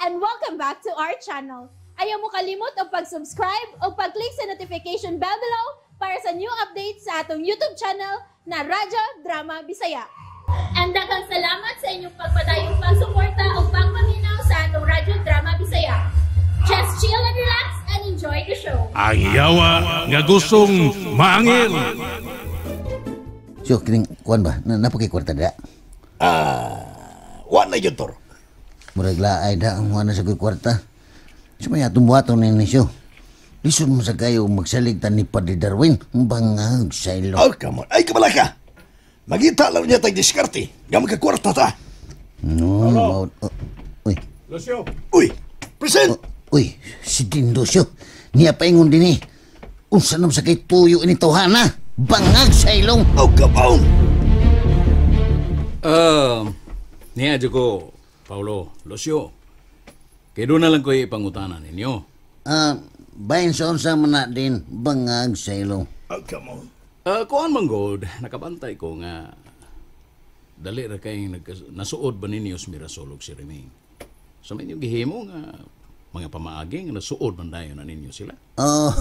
And welcome back to our channel. Ayaw mo kalimot og pag-subscribe o pag-click sa notification bell below para sa new updates sa atong YouTube channel na Radyo Drama Bisaya. And daghang salamat sa inyong pagpadayong pagsuporta o pagpaminaw sa atong Radyo Drama Bisaya. Just chill and relax and enjoy the show. Ang yawa nga gustong maangil. So, kining kuan ba? Na, napakay kwarta da. Ah, wa na yun, Tor. Murag laay da ang wala sa ko'y kwarta. Sa may atong buhaton ni siyo. Lisod mo sa kayo magsalig ta ni Padre Darwin. Bangag sa ilo. Oh, come on. Ay, kabalaka. Magita lang niya tag diskarte. Nga magkakwarta ta. No, mao. Oh, uy, Lucio. Uy, present. Uy, si Dindo siyo. Niya paingon din eh. Unsa naman sa kay tuyo ini tawhana? Bangag sa ilong. Oh, come on. Niya ko, Paulo, Lucio. Kay doon na lang ko ipangutana ninyo. Ah, bahin sa unsa man na din bangag sa ilong. Oh, come on. Kuan man god, nakabantay ko nga dali ra kay nasuod ba ninyo sa Mirasol ug si Reming. Sa inyo gihimo nga mga pamaagi nga nasuod man dayon na ninyo sila. Oh.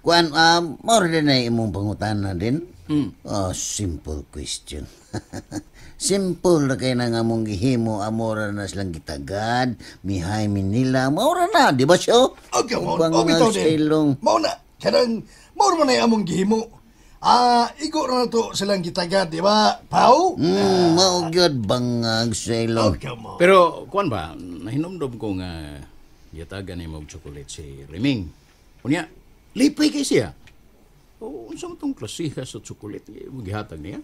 Kuan, mao din na imong pangutana din. Oh, simple question. Simple na kay na nga mong gihimo, amora na silang gitagad, mihay nila, maura na, di ba siyo? Oh, come on. Bangag Oh, bitaw sa din. ilong. Mao na. Kanang, mao man na among gihimo. Ah, igo na to silang gitagad, di ba? Pau? Mao gyud bangag sa Oh, ilong. come on. Pero kuan ba, nahinumdom ko nga gitagan nimo og chocolate si Reming. Unya, lipay kay siya. O unsa man tong klasiha sa chocolate nga gihatag niya?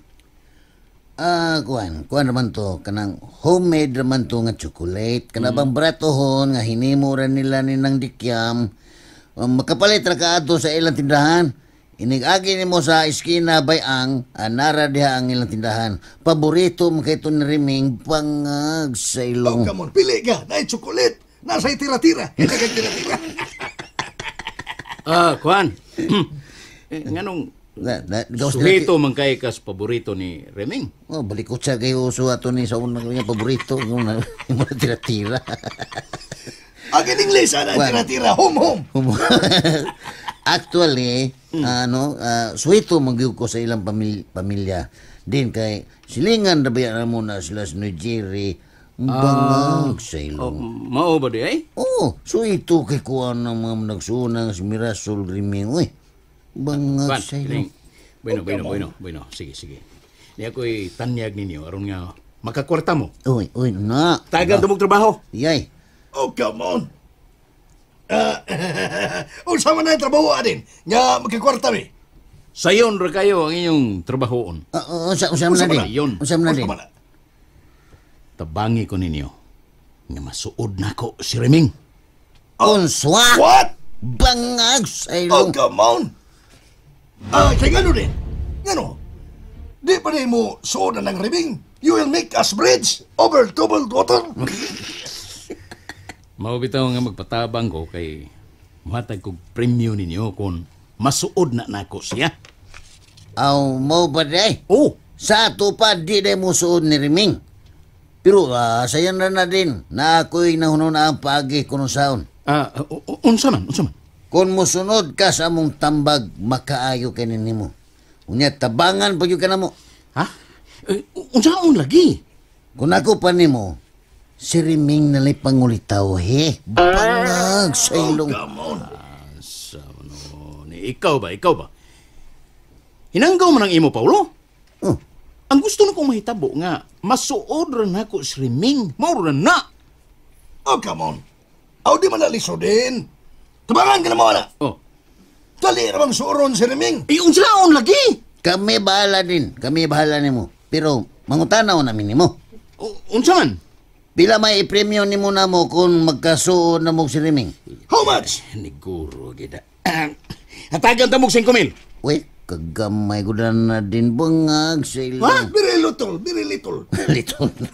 Ah, kuan naman to, kanang homemade naman to nga chocolate. Kana bang bratohon nga hinimo ra nila ni nang dikyam. Makapalit ra ka adto sa ilang tindahan. Inig-agi nimo sa iskina bayang, anara diha ang ilang tindahan. Paborito mo kay to ni Riming, bangag sa Oh, ilong. come on. Pili ka. Naay chocolate. Nasa tira-tira. Hindi ka tira-tira. Ah, kuan. Eh, nganong Gawas nila suhito man kay kas paborito ni Reming? Oh, balikot siya kay uso ato ni sa unang niya paborito. Yung na, yung mga tira-tira. Ang in English, ana, Well. tira-tira. Home, home. Actually, ano, suwito magyug ko sa ilang pamilya. Din kay silingan na ba mo na sila sa Nigeria. Bangag sa Oh, ilong. mao ba di ay? Oh, suwito kay kuha ng mga nagsunang si Mirasol Riming. Uy, bangag Kuan, sa ilong. kining. Bueno, bueno, bueno, bueno. Sige, sige. Niya ko'y tanyag ninyo aron nga makakwarta mo. Uy, uy, na. Tagal dumog trabaho. Yay. Oh, come on. Ah, unsa man na yung trabaho adin nga magkakwarta mi. Sayon ra kayo ang inyong trabahoon. Ah, unsa man na Unsa man din? na? Yun. Unsa man na Unsa din? man na? Tabangi ko ninyo nga masuod nako si Reming. Unswa! What? Bangag sa Oh, ilong. come on. Ah, kay ngano din? Ngano? Di pa rin mo suod na ng riming. You will make us bridge over troubled water. Mao bitaw nga magpatabang ko kay muhatag kog premyo ninyo kung masuod na nako siya. Aw, mo ba day? Oh, Sa ato pa, di day mo suod ni Riming. Pero sayan na na din na ako'y nahuno na ang paagi kung saon. Ah, unsa man, unsa man? Kung musunod ka sa among tambag, makaayo kay nimo. Unya, tabangan pa gyud ka namo. Ha? Eh, unsaon lagi? Kung ako pa nimo, si Riming nalay pangulitaw, he. Bangag sa ilong. Come on. Sa ano, ni ikaw ba, ikaw ba? Hinanggaw man ang imo, Paulo. Oh, Ang gusto na kong mahitabo nga, masuod ra nako si Reming. Mao ra na. Oh, come on. Aw, di man din. Tabangan ka na mo, ana. Oh. Dali ra bang suuron si Riming. Eh, unsaon lagi? Kami bahala din. Kami bahala nimo. Pero mangutanaw namin nimo. Unsa man? Pila may ipremyo nimo namo kung magkasuod na mo si Riming? How much? Niguro gida. Hatagan ta mo 5,000. Uy, kagamay ko na din bangag sa Ha? ilong. Very little, very little. Little na.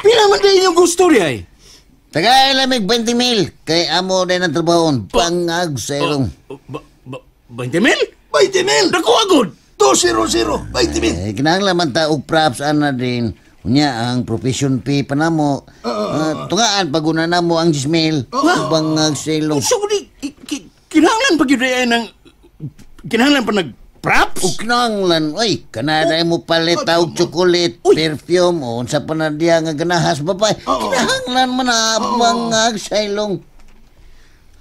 Pila man di inyong gusto di ay? Tagay lamig 20 mil. Kay amo din ang trabahoon. Bangag sa ilong. Oh, ba, 20 mil? 20 mil. Dako agod. 200, 20 mil. Eh, kinahanglan man ta og props ana din. Unya ang profession fee pa namo. Tungaan paguna namo ang 10,000. Bangag sa ilong. So, kinahanglan pa gyud ay ng kinahanglan pa nag props? O kinahanglan, oy, kanada mo palit og chocolate, perfume, o unsa pa na diya nga ganahas babae. Kinahanglan man na bangag sa ilong.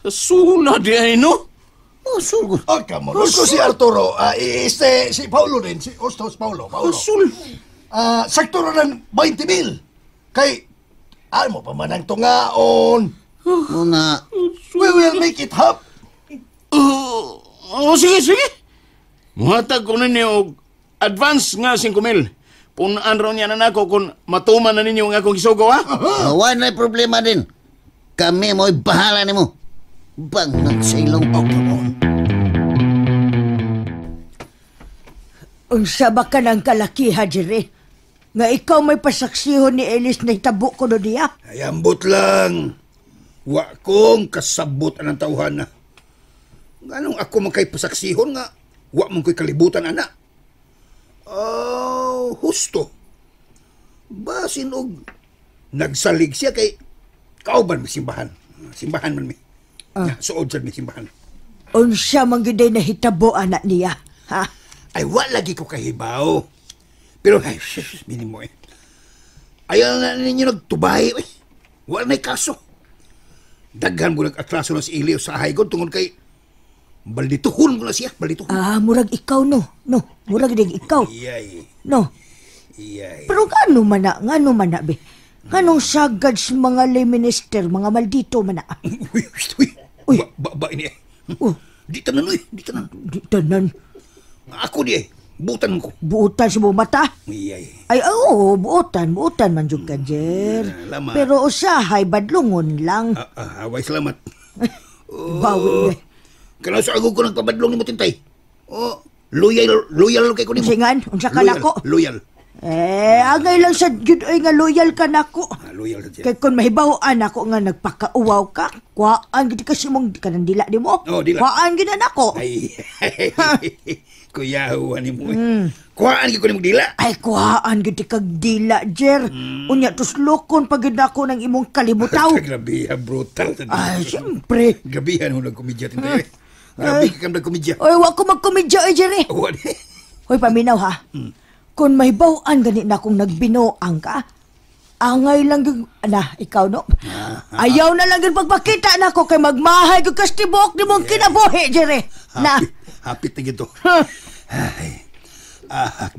Sula di ay no? Oh, sulgo. Oh, come on. Gusto si Arturo, si Paulo din, si Ostos Paulo. Sul. Sakto na ng 20,000. Kay, ano pa man ang tungaon. Muna. We will make it up. Sige. Muhatag ko ninyo og advance nga 5,000. Punaan raw niya na nako kung matuman na ninyo ang akong gisugo, ha? Wala na problema din. Kami mo'y bahala nimo. Bangag sa ilong. Oh, come on. Unsa ba ka ng kalakiha, Jerry? Nga ikaw may pasaksihon ni Ellis na itabo ko no diya? Ay, ambot lang. Wa kong kasabot anang tawhan na. Nganong ako man kay pasaksihon nga, wa man ko'y kalibutan, ana. Oh, husto. Basin og nagsalig siya kay kauban mi simbahan. Simbahan man mi. Suod sad mi simbahan. Unsa man gyud ay nahitabo anak niya, ha? Ay, wa lagi ko kahibaw. Pero, ay, minimo eh. Ayaw na ninyo nagtubay, eh. Wala na'y kaso. Daghan mo nag-atraso na si Ilio sa Haygon tungod kay baldituhon mo na siya, baldituhon. Ah, murag ikaw, no. No, murag din ikaw. Iyay. No. Iyay. Pero ngano man na, be? Nganong sagad sa mga lay minister, mga maldito man na? Uy, uy, uy. Ba, ini eh. Oh. Di tanan, uy. Di tanan. Di tanan. Ako di eh. Butan ko. Buutan sa mong mata? Iyay. Ay, oo, buutan. Buutan man jud ka, Jer. Lama. Pero usahay, badlungon lang. Away, salamat. Bawi na. Kaya sa agog ko nagpabadlong ni mo, Tintay. Oh, loyal kay ko nimo. Unsa unsa ka nako? Loyal. Eh, angay lang sa jud oy nga loyal ka nako. Loyal sa siya. Kay kun mahibaw-an ako nga nagpakauwaw ka, kuhaan gid kasi mong kanang dila nimo. Oh, dila. Kuhaan gid na nako. Ay, kuyawan nimo. Kuhaan gid ko nimo dila. Ay, kuhaan gid kag dila, Jer. Unya tuslokon pa gid nako ng imong kalibutaw. Grabe, brutal. Ay, siyempre. Grabehan mo nagkomedya, Tintay. Grabe ka kam nagkomedya. Oy, wa ko magkomedya, oy, Jerry. Hoy, paminaw ha. Kung mahibaw-an gani na kung nagbinoang ka, angay lang yung, na, ikaw no? Ayaw na lang yung pagpakita na ko kay magmahay ko kastibok ni mong kinabuhi, Jerry. Na. Hapit na gito. Ay,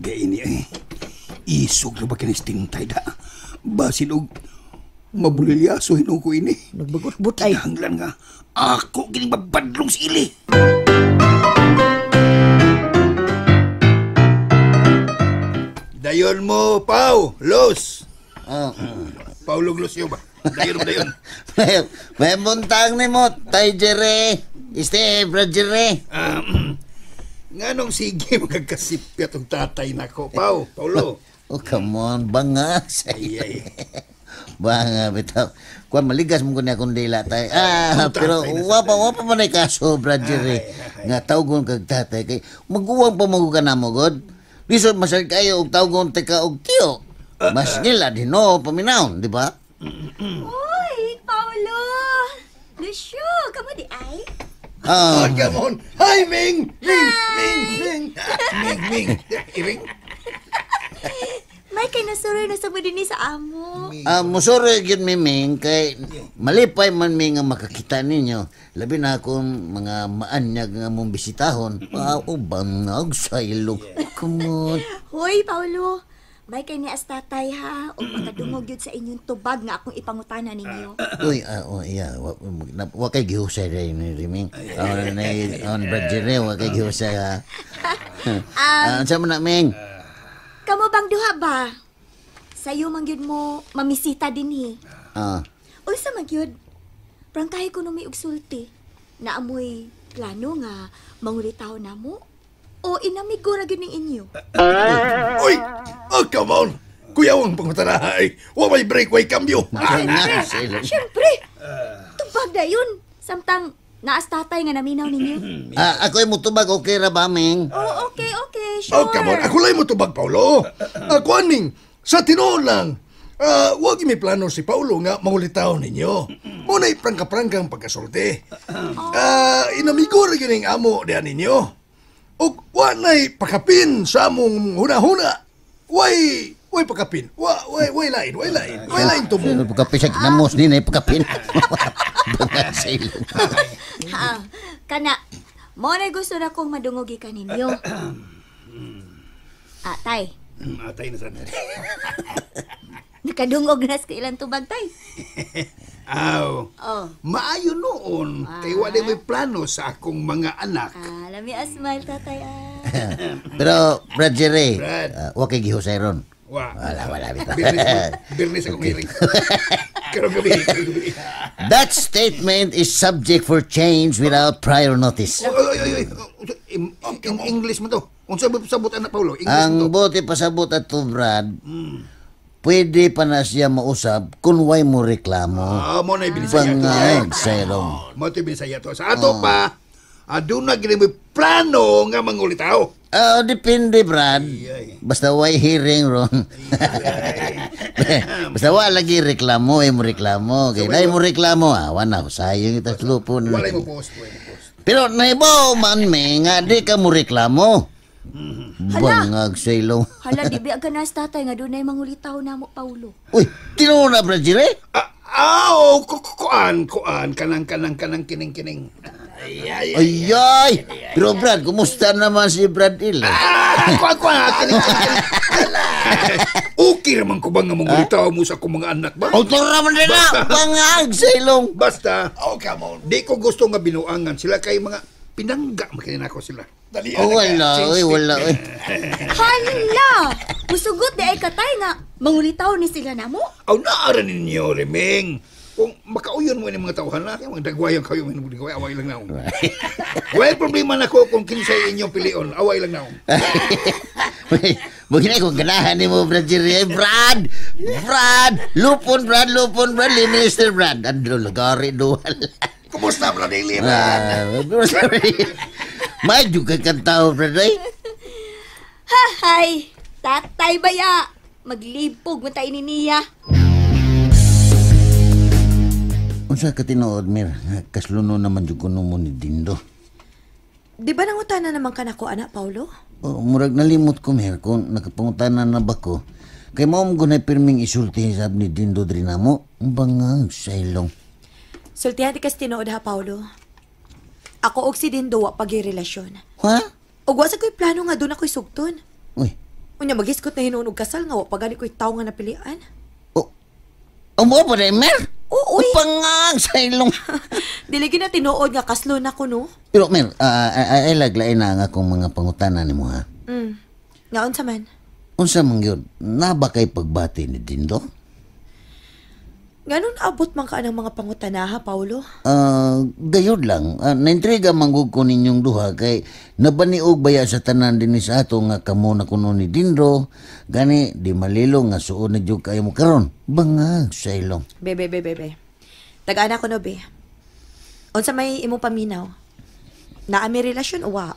gay ini eh. Isog na ba kinis Tintay da? Basin og mabulilyaso hinong ko ini. Nagbagot-butay. Kinahanglan nga, ako gining mabadlong si Ili. Dayon mo, Pau, Los. Paulo Glosio ba? Dayon mo, dayon. May buntang ni mo, Tay Jerry. Este, Brad Jerry. Nganong sige magkakasipya tong tatay nako, Pau, Paulo. Oh, come on, banga. Ay, ay. Banga, bitaw. Kuan maligas mo kunya akong dila tay. Pero wapa man ay kaso, Brad Jerry. Nga tawgon kag tatay kay maguwang pa mo ka namo god. Lisod masal kayo og tawgon teka og tiyo. Mas nila din no paminaw, di ba? Uy, Paulo. Lucio, kamo di ay? Oh, come on. Hi, Ming. Ming, Ming, Ming. Ming, Ming. Iring. May kay nasuroy na sa dinhi sa amo. Musuroy gyud mi Ming kay malipay man mi nga makakita ninyo. Labi na akong mga maanyag nga mong bisitahon. Bangag sa ilog. Come on. Hoy, Paulo. May kay ni as tatay ha, o makadungog gyud sa inyong tubag nga akong ipangutana ninyo. Uy, yeah, wa kay gihusay rin ni Riming. On Brad Jerry, wa kay gihusay ha. Unsa man na, Ming? Kamo bang duha ba? Sayo man gyud mo mamisita dinhi. Unsa man gyud? Prangkahi ko no may og sulti. Naamoy plano nga mangulitaw namo o inamigo ra gyud ning inyo. Uy! Oh, come on! Kuya, ang pangutana ay wa may break, way cambio. Siyempre! Tubag na yun. Samtang naas tatay nga naminaw ninyo. Ako ay mutubag, okay ra ba, Ming? Oh, okay, okay, sure. Oh, come on. Ako lang mutubag, Paulo. Ako, Ming. Sa tinuod lang, wag may plano si Paulo nga mangulitaw ninyo. Muna'y prangka-prangkang pagkasulti. Inamigo ra gyud ning amo diha ninyo. Og wa na'y pakapin sa among huna-huna. Way pakapin. Way lain, way lain. Way lain tumo. Pagkapin sa kinamos ni na pagkapin. Bangag sa ilong. Kana, mo na gusto na kong madungogi ka ninyo. Tay. Atay na sana. Nakadungog na sa ilang tubag, tay. Aw. Oh. Maayo noon. Kay wala may plano sa akong mga anak. Lami a smile, tatay. Pero, Brad Jerry, Brad. wa kay gihusay ron. Wa. Wala. Bitaw. Birnis akong hearing. Karong gabi. That statement is subject for change without prior notice. Oy. In English mo to. Unsa ba pasabot anak Paulo? English Ang mo to. bote pasabot at to, Brad, pwede pa na siya mausab kung way mo reklamo. Mo na ibinisaya to. Bangag sa ilong. Mo to ibinisaya to. Sa ato pa, aduna gid mo plano nga mangulitaw. Depende, Brad. Basta way hearing ron. Basta wa lagi reklamo, ay mo reklamo. Kaya dahil mo reklamo, wala, sayang ita lupon. Walay mo post, walay mo post. Pero naibaw man me, nga di ka mo reklamo. Bangag sa ilong. Hala, di ba ka na tatay nga dunay mangulitaw na mo, Paulo. Uy, tinuo na, Brad Jire? Kuan, kanang, kining. Ay. Ayay! Pero Brad, kumusta naman si Brad Il? Kuan, kining. Okay naman ko ba nga mangulitaw mo sa akong mga anak ba? Autor naman din na! Bangag sa ilong! Basta, Oh, come on. di ko gusto nga binuangan sila kay mga pinangga makinin ako sila. Dali, Oh, wala, oy, wala, oy. Hala! Musugot di ay katay nga mangulitaw ni sila namo. Aw, naara ninyo, Remeng. Kung makauyon mo ni mga tauhan na, mga dagwayan kayo, mga dagway, away lang naong. Well, problema na ko kung kinsay inyong pilion, away lang naong. Mungkin kung ganahan ni mo, Brad Jerry. Brad! Brad! Lupon, Brad! Lupon, Brad! Minister, Brad! Ando, lagari, duwal. Kumusta, Brad Eli, Brad? Medyo ka kantao, Brad, eh. Hay! Tatay baya! Maglipog mo tayo ni niya. Unsa ka tinuod, Mir? Kasluno naman jud kuno mo ni Dindo. Di ba nangutana naman ka nako, anak Paulo? Oh, murag nalimot ko, Mir, kung nakapangutana na ba ko. Kay mao mo gunay pirming isulti sab ni Dindo diri namo. Bangag sa ilong. Sultihan di kas tinuod ha, Paulo. Ako og si Dindo wa pag-relasyon. Ha? Og wa sa ko'y plano nga doon ako'y sugton. Uy. Unya magiskot na hinuon og kasal nga wa pa gani ko'y tawo nga napilian. Oh. Mo pa rin, Mer? Oo, uy. Bangag sa ilong. Dili gyud na tinuod nga kaslon ako no. Pero, Mer, ay laglain na ang akong mga pangutana nimo ha. Nga unsa man? Unsa man gyud, na ba kay pagbati ni Dindo? Nganong naabot man ka ng mga pangutana ha, Paulo? Gayod lang. Naintriga manggug ko ninyong duha kay nabaniog baya sa tanan dinhi sa ato nga kamo na kuno ni Dindo. Gani di malilo nga suod na jud kayo mo karon. Bangag sa ilong. Bebe, bebe, bebe. Tagaan ako no, be. Unsa may imong paminaw? Naa may relasyon o wa?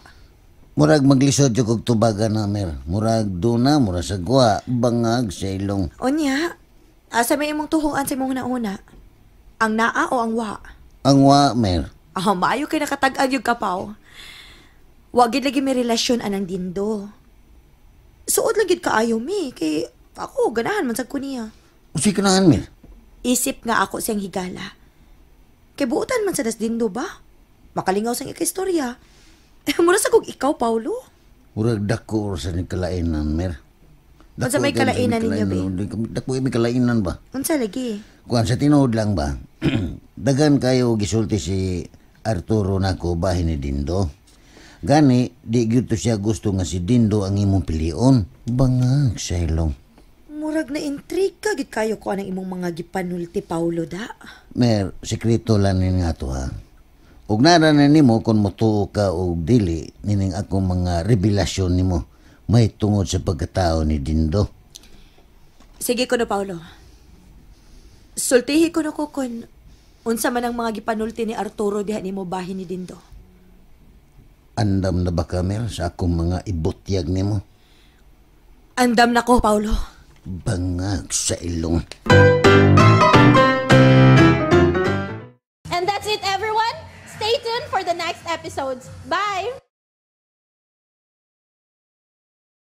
Murag maglisod jud og tubagan na, Mer. Murag duna, murag sagwa, bangag sa ilong. Unya, asa may imong tuhuan sa imong una-una? Ang naa o ang wa? Ang wa, Mer. Ah, maayo kay nakatag-ag yung kapaw. Wa gid lagi may relasyon anang Dindo. Suod lang gid kaayo mi kay ako ganahan man sad ko niya. Usi kanahan, Mer. Isip nga ako siyang higala. Kay buotan man sa das Dindo ba? Makalingaw sang ika-istorya. Mura sa kog ikaw, Paulo. Murag dako sa ni kalainan, Mer. Unsa may kalainan ninyo, be? Dako may kalainan ba? Unsa lagi? Kuan sa tinuod lang ba? Dagan kayo gisulti si Arturo nako bahin ni Dindo. Gani di gyud to siya gusto nga si Dindo ang imong pilion. Bangag sa ilong. Murag na intriga gid kayo ko anang imong mga gipanulti, Paulo da. Mer, sekreto lang ni nga to ha. Ug nara na nimo kung motuo ka og dili nining akong mga revelasyon nimo may tungod sa pagkatao ni Dindo. Sige ko no, Paulo. Sultihi ko no ko kung unsa man ang mga gipanulti ni Arturo diha nimo bahin ni Dindo. Andam na ba ka, Mer, sa akong mga ibutyag nimo? Andam na ko, Paulo. Bangag sa ilong. And that's it, everyone. Stay tuned for the next episodes. Bye!